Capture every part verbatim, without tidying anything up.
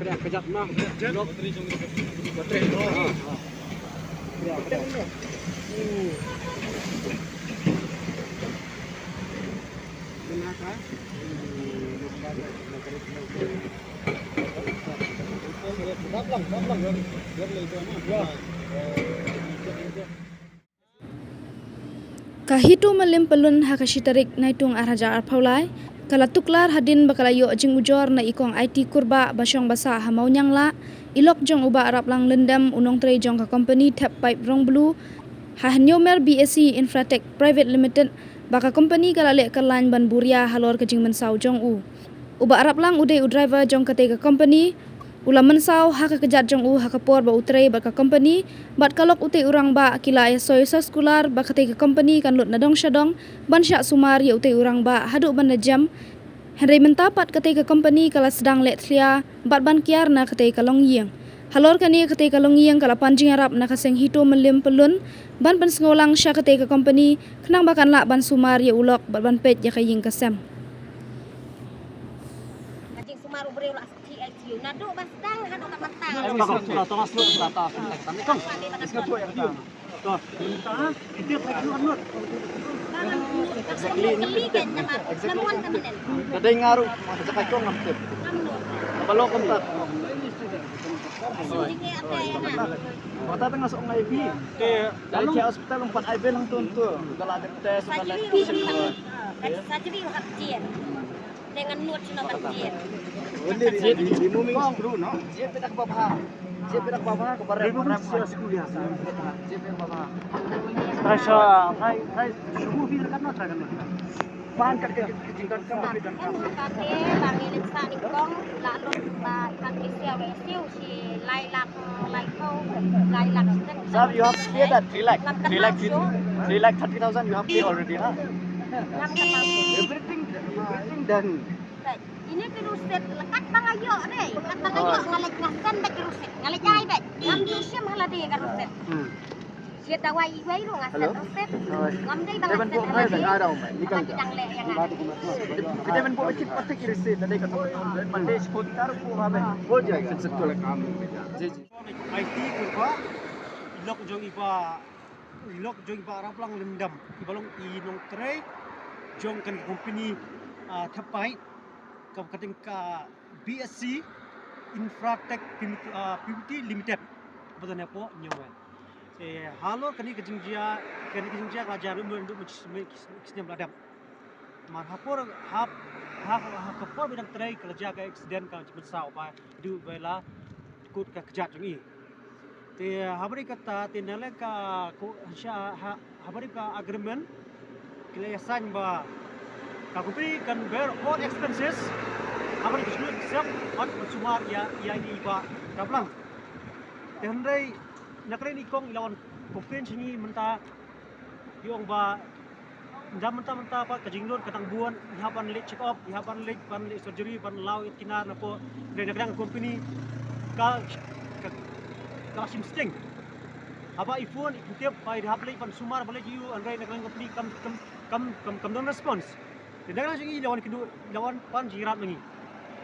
Ka Hito Mylliem Pyllun ha ka shi tarik Naitung ar hajar arphew lai ka la tuklar hadien ba ka la ïoh jingujor na i Kong Aiti Kurbah ba shong ba sah ha Mawnianglah, i lok jong u Bah Raplang Lyndem, u nongtrei jong ka kompani thep paip rong blue ha Hynñiewmer B S C Infratech Private Limited, ba ka kompani ka la leh kyllain ban buh ria halor ka jingmynsaw jong u. U Bah Raplang u dei u driver jong katei ka kompani, u la mynsaw ha ka kjat jong u ha ka por ba u trei bad ka kompani, bad ka lok utei u rangbah ki la ïa soi soskular ba katei ka kompani kan lut na dong sha dong ban shah sumar ïa utei u rangbah haduh ban da jem. Hynrei mynta pat katei ka kompani ka la sdang leh thlia bad ban kiar na katei ka longïing. Halor kane, katei ka longïing ka la pan jingïarap na ka seng Hito Mylliem Pyllun ban pynsngew lang sha katei ka kompani khnang ba kan lah ban sumar ïa u lok bad ban peit ïa ka ïing ka sem. Ka jingsumar u briew la T I C U naduh ba sdang haduh ka mynta. Exactly. Exactly. Ka dei nga ruh, ka jaka kong ngam tip. Balok kam tat. Mata tengah sok ngai bi. Te, dai hospital empat ai ben hang tu tu. Kalau ada tes, kalau ada surgery. Dengan nur cina banjir. Only removing screw, no? Jia pedak babha. Jia pedak babha ke barang. Removing screw, ya. Jia pedak babha. Try sa, try, try. Subuh bi dekat na, try kan. Pan kat ke jingkan kam. Kan kate bang ini sa ni kong la lok ba ikan kisia wesiu. Sir, you have paid that three lakh, three lakh, three lakh thirty thousand you have paid already, na? Everything, everything done. Ini ki rusit, lekat bang ayo deh, lekat bang ayo, ngalek ngasen deh ki rusit, ngalek jai deh, ngam jusim hala deh ki rusit. Hmm. Siat dawai iwai ru ngasen rusit, ngam deh bang ngasen hala deh. Nikal. Kita men buat kecil plastik rusit, tadi kata orang, mandai seputar ku apa? Oh, jadi sekolah kamu. Ji, ji. Aiti Kurbah, i lok jong i Bah, i lok jong i Bah Raplang Lyndem, i ba long i nongtrei jong kane ka kompani, ah, thep paip, ka, ka dei ka B S C Infratech P V T, ah, P V T Limited. Ba don hapoh Nyawen. Eh, halor kane ka jingjia, kane ka jingjia ka la jia ruh mynta mynta ki snem la dep. Mar ha por, ha, ha, ha ka por ba dang trei ka la jia ka accident, ka jingmynsaw ba duh ba la kut ka kjat jong i. Te ha bari kata te na leng ka ko sha ha, ha bari ka agreement ki la ïa sign ba ka company kan bear all expenses ha bari ka shuh sep ban sumar ïa, ïa i Bah Raplang. Te hynrei na kane i kong i la wan complain sha ngi mynta, i ong ba Mynta, mynta, mynta pat ka jinglun ka dang bun, i hap ban leit check up, i hap ban leit, ban leit surgery, ban law ïa kinar napoh, hynrei na ka dang company ka, ka, ka la shim sting. Haba i phone i tip ba i hap leit ban sumar ba leit ïa u, hynrei na ka dang company kam, kam, kam, kam, kam don response. Te na ka dang jong i la wan kynduh, la wan pan jingïarap na ngi.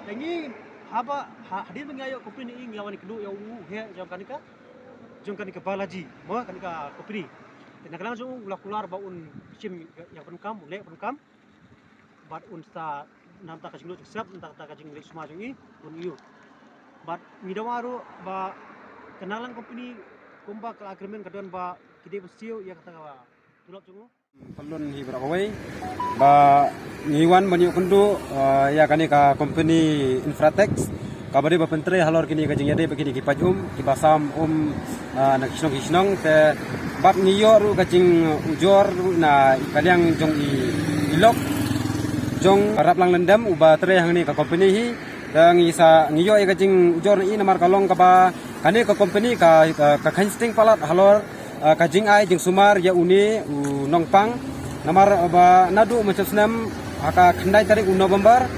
Te ngi haba, ha, hadien ba ngi ïoh company i ngi la wan kynduh ïa u head jong kane ka, jong kane ka Balaji, mo kane ka company. Te na ka dang jong u la kular ba un shim ïa, ïa ka donkam, u leh ka donkam. Bad un sa na ka bynta ka jingleh jingïaseng, na ka bynta ka jingleh sumar jong i, un ïoh. Bad ngi dawa ruh ba ka Nagaland company kumba ka agreement ka don ba ki dei ban siew ïa kata ka tulop jong u. Pyllun hi baroh kawei ba ngi wan ban ïoh kynduh, ah, ïa kane ka company Infratech. Kaba dei ba pyntrei halor kine ka jingïadei bad kine ki paid um, kiba sam um, ah, na ki shnong ki shnong, te bad ngi ïoh ruh ka jingujor ruh na ka liang jong i, i lok jong Raplang Lyndem uba trei hangne ka company hi. Te ngi sa, ngi ïoh ïa ka jingujor na i namar ka long kaba kane ka company ka, ka, ka kheiñ sting palat halor ah, ka jingai jingsumar ïa une u nongpang. Namar ba naduh mynta snem ha ka khyndai tarik u November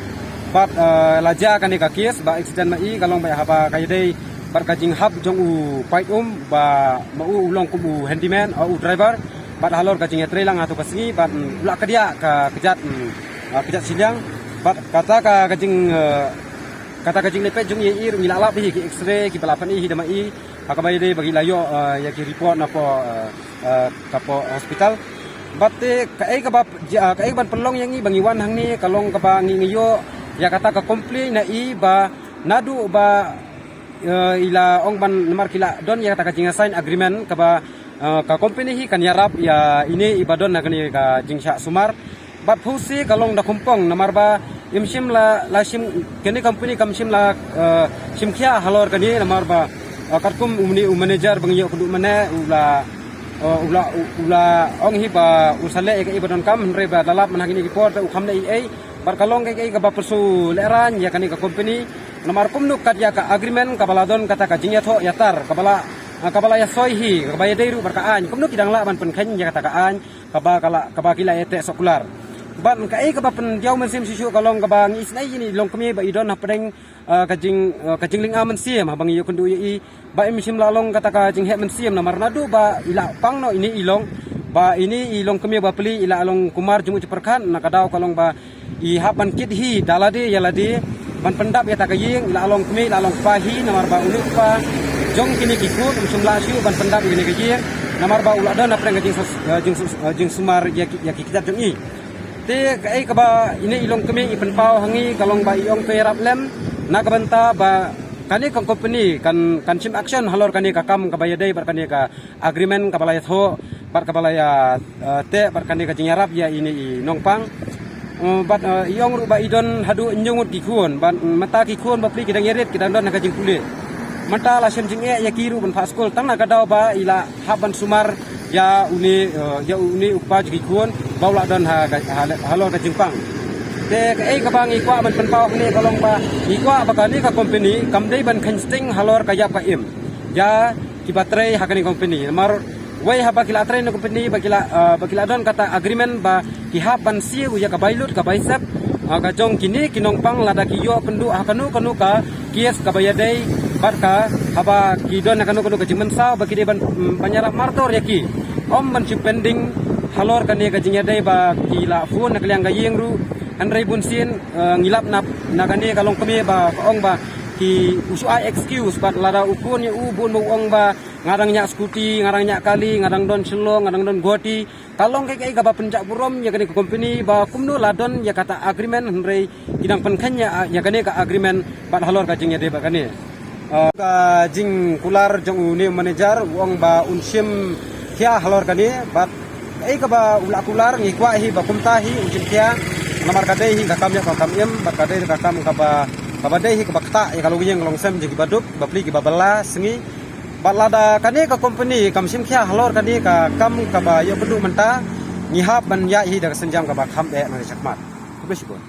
bad, ah, la jia kane ka case ba accident ma i ka long ba haba ka ïadei bad ka jinghap jong u paid um ba ma u u long kum u handyman, ah, u driver bad halor ka jingïatreilang hato ka sngi bad, mm, u la kdiah ka kjat, mm, ah, kjat shiliang bad kata ka, ka jing, ah, Kata ka jingleh peit jong ngi ruh ngi la lap hi ki X-ray kiba la pyni hi da ma i, ha kaba ïadei ba ki la ïoh, eh, ïa ki report napoh, eh, eh, kapoh hospital. Bad te kaei kaba, eh, kaei ban pynlong ïa ngi ba ngi wan hangne ka long kaba ngi ngi ïoh ïa kata ka complaint na i ba naduh ba, eh, i la ong ban namar ki la don ïa kata ka jingsign agreement kaba, eh, ka company hi kan ïarap ïa ine i ba don ha kane ka jingshah sumar. Bad phusi ka long da khumpong namar ba im shym la, la shim, kane company kam shym la, eh, shim khia halor kane namar ba, eh, katkum une u manager ba ngi ïoh kynduh mynne u la, eh, u la, u, u la ong hi ba u sa leh ïa kaei ba donkam, hynrei ba la lap mynta kine ki por te u kham leh ei ei. Bad ka long kaei kaei kaba pyrshah lehraiñ ïa kane ka company. Namar kumno kat ïa ka agreement kaba la don kata ka jingïathoh ïatar kaba la, ah, kaba la ïasoi hi kaba ïadei ruh bad ka aiñ, kumno ki dang lah ban pynkheiñ ïa kata ka aiñ kaba ka la, kaba ki la ïateh sohkular. Bad kaei kaba pyndiaw mynsiem shisha ka long kaba ngi isynei ïa i longkmie ba i don hapdeng, ah, ka jing, ah, ka jinglynga mynsiem haba ngi ïoh kynduh ïa i. Ba im shym la long kata ka jingheh mynsiem namar naduh ba i la pang noh ine i long, ba ine i longkmie ba pli i la long kumar jingmut jingpyrkhat, na ka daw ka long ba i hap ban kit hi da lade ïa lade ban pyndap ïa kata ka ïing, i la long kmie i la long kpa hi namar ba une u kpa jong kine ki khun um shym lah shuh ban pyndap ïa kane ka ïing namar ba u la don hapdeng ka jingsus-, eh, jingsus-, eh, jingsumar ïa ki, ïa ki kjat jong i. Te kaei kaba ine i longkmie i pynpaw ha ngi ka long ba i ong to ïarap lem na ka bynta ba kane ka company kan, kan shim action halor kane ka kam kaba ïadei bad kane ka agreement kaba la ïathoh bad kaba la ïa, eh, teh bad kane ka jingïarap ïa ine i nongpang. Eh, bad, eh, i ong ruh ba i don haduh hynñiew ngut ki khun bad mynta ki khun ba pli ki dang ïarit ki dang don ha ka jingpule. Mynta la shem jingeh ïa ki ruh ban phah skul tang na ka daw ba i la hap ban sumar ïa une, eh, ïa une u kpa jong ki khun ba u la don ha, ha, halor ka jingpang. Te kaei kaba ngi kwah ban pynpaw hangne ka long ba ngi kwah ba kane ka company kam dei ban kheiñ sting halor ka ïap ka im ïa kiba trei ha kane company. Namar wei haba ki la trei na company ba ki la, eh, ba ki la don kata agreement ba ki hap ban siew ïa ka bai lut ka bai sep, ah, ka jong kine ki nongpang lada ki ïoh kynduh ha kano kano ka case kaba ïadei bad ka, haba ki don ha kano kano ka jingmynsaw ba ki dei ban, mm, ban ïarap martor ïa ki. Ym ban shu pending halor kane ka jingïadei ba ki la phone na ka liang ka ïing ruh. Hynrei bun sien, eh, ngi lap na, na kane ka longkmie ba ka ong ba ki u shu ai excuse bad lada u phone ïa u bun ba u ong ba nga dang ñiah scooty, nga dang ñiah kali, nga dang don Shillong, nga dang don Guwahati. Ka long kaei kaei kaba pynjah burom ïa kane ka company ba kumno la don ïa kata agreement hynrei ki dang pynkheiñ ïa, ïa kane ka agreement bad halor ka jingïadei bad kane. Ah, ka jingkular jong une u manager u ong ba un shim khia halor kane bad kaei kaba u la kular ngi kwah hi ba kumta hi un shim khia namar ka dei hi ka kam ïap ka kam im bad ka dei ka kam kaba, kaba dei hi kaba ktah ïa ka longïing longsem jong kiba duk, ba pli kiba bylla sngi. Bad lada kane ka company kam shim khia halor kane ka kam kaba ïoh kynduh mynta, ngi hap ban ïaid hi da ka sienjam kaba kham eh na ka shakhmat. Khublei shibun.